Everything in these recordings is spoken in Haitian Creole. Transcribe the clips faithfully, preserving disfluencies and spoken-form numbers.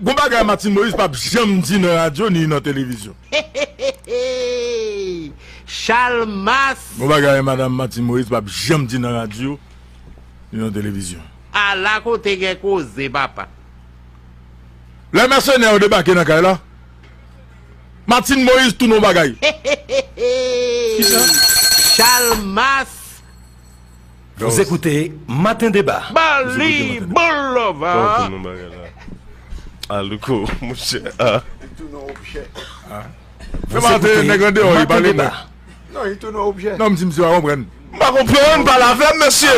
Gon bagay Martine Moïse p ap janm di nan radyo ni nan televizyon. Chalmas. Gon bagay madanm Martine Moïse p ap janm di nan radyo ni nan televizyon. Ala kote gen koze papa. Lè mèsenè yo debake nan kay la, Martine Moïse tounen yon bagay. Chalmas. Vous écoutez Matin Débat. Bali, bon love. Alouko, monchè. Ah. Fè maten nèg an deyò, li pale nèg. Non, li tounen objè. Non, m di misye pa konprann. M pa konprann, pale avè m, mesye.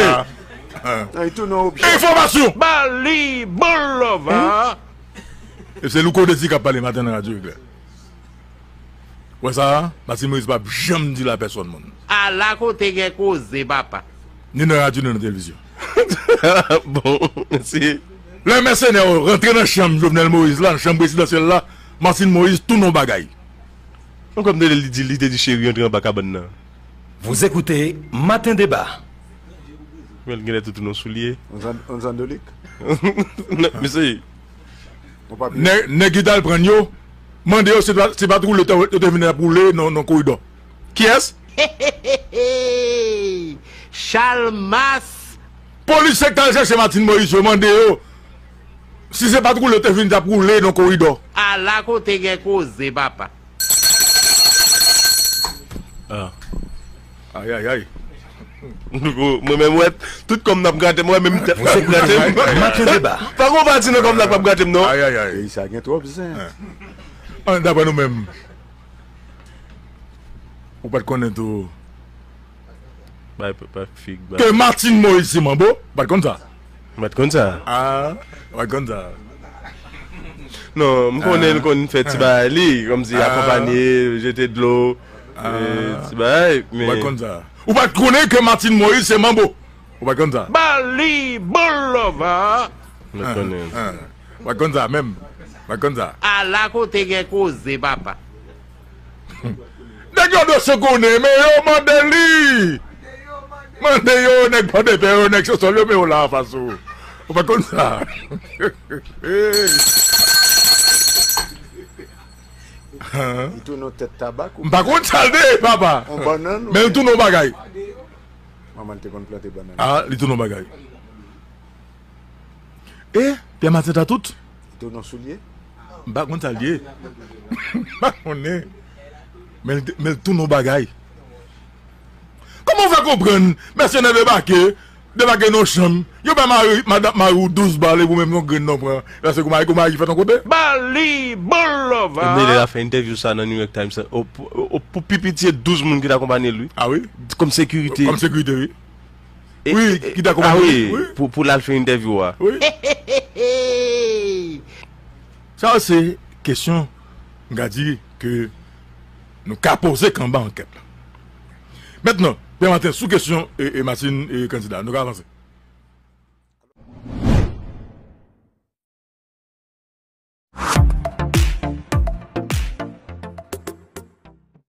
Non, li tounen objè. Enfòmasyon. Bali, bon love. E se Louko Desi k ap pale maten nan radyo Eklè. Wè sa, Martine Moïse p ap janm di l a pèsòn moun. Ala kote gen koze papa. Ni nan radyo ni nan televizyon. Bon, se. Lè mèsenè yo rantre nan chanm Jovenel Moïse la, nan chanm prezidansyèl la, Martine Moïse tounen yon bagay. Mwen kwè m tande li di li te di cheri antre anba kabann nan. Vous écoutez Matin Débat. Men l genlè tou tounen yon soulye. On zandolik. Mesye. Nèg ki t al pran yo, mande yo si se pa t woule yo te vin ap woule nan nan koridò. Kiyès? Chalmas. Polisye k t al chèche Martine Moïse yo mande yo si se pa t woule yo te vin t ap woule nan koridò. Ala kote gen koze papa. Ayayay. Mwen menm wè tout kòm n ap grate m, mwen menm tèt m ap grate m. Maten deba. Pa gon pati nan kòm n ap grate m non. Ayayay. Peyi sa gen twòp zen. An dapre nou menm. Ou pa t konnen tou. Bay pa fig. Ke Martine Moïse se manbo, ou pa t konn sa. Ou pa t konn sa. Ah, ou pa t konn sa. Non, m konnen l konn fè ti bagay li, kòmsi akonpanye, jete dlo, ti bagay, men. Ou pa t konn sa. Ou pa t konnen ke Martine Moïse se manbo. Ou pa t konn sa. Bali, bon love. Ou pa t konnen. Ou pa t konn sa menm. Ou pa t konn sa. Ala kote gen koze papa. Nèg yo dwe se konnen, men yo mande li. Mande yo, nèg Pòdepè yo, nèg Sesòl yo, men yo la anfas ou. Ou pa t konn sa. Li tounen yon tèt tabak ou. M pa konn sa l te ye, papa. Yon bannann ou. Men li tounen yon bagay. Manman l te konn plante bannann. Ah, li tounen yon bagay. E, Pyè Maten Tatout? Li tounen yon soulye. M pa konn sa l ye. M pa konnen. Men l tounen yon bagay. Kòman w fè konprann mèsenè debake, debake nan yon chanm, yo bay mari, madanm, mari w douz bal epi w menm yon grenn nan w pran, paske kou mari, kou mari fèt yon kote? Bali, bon love. Ebyen lè l ap fè entèvyou sa nan New York Times, pou pi piti se douz moun ki t akonpanye l wi. Ah wi? Kòm sekirite. Kòm sekirite wi. Wi, ki dakò. Ah wi, pou, pou l al fè entèvyou a. Wi. Sa yo se kesyon, m ka di, ke nou ka poze k anba ankèt la. Mentnan, Pyè Maten, sou kesyon e, e Martine e kandida, nou ka avanse.